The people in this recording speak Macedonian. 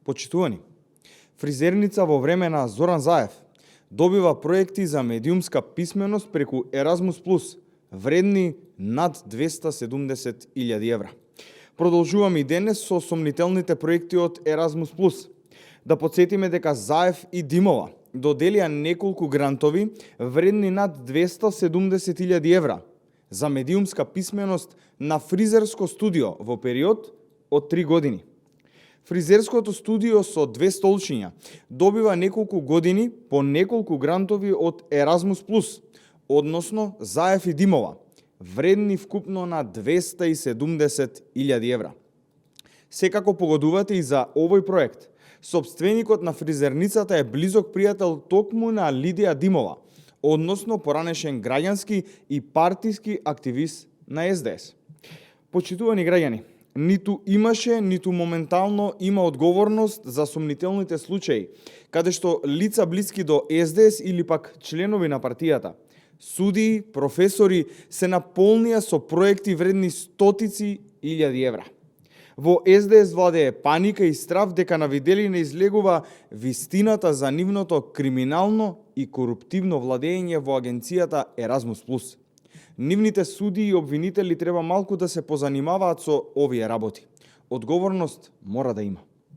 Почитувани, фризерница во време на Зоран Заев добива проекти за медиумска писменост преку Еразмус Плюс, вредни над 270.000 евра. Продолжуваме и денес со сомнителните проекти од Еразмус Плюс. Да подсетиме дека Заев и Димова доделија неколку грантови вредни над 270.000 евра за медиумска писменост на фризерско студио во период од 3 години. Фризерското студио со 2 столчиња добива неколку години по неколку грантови од Еразмус Плюс, односно Заев и Димова, вредни вкупно на 270.000 евра. Секако погодувате и за овој проект. Сопственикот на фризерницата е близок пријател токму на Лидија Димова, односно поранешен граѓански и партиски активист на СДС. Почитувани граѓани, ниту имаше, ниту моментално има одговорност за сомнителните случаи, каде што лица блиски до СДС или пак членови на партијата, судии, професори се наполнија со проекти вредни стотици илјади евра. Во СДС владее паника и страв дека на виделина излегува вистината за нивното криминално и коруптивно владење во агенцијата Еразмус Плюс. Нивните судии и обвинители треба малку да се позанимаваат со овие работи. Одговорност мора да има.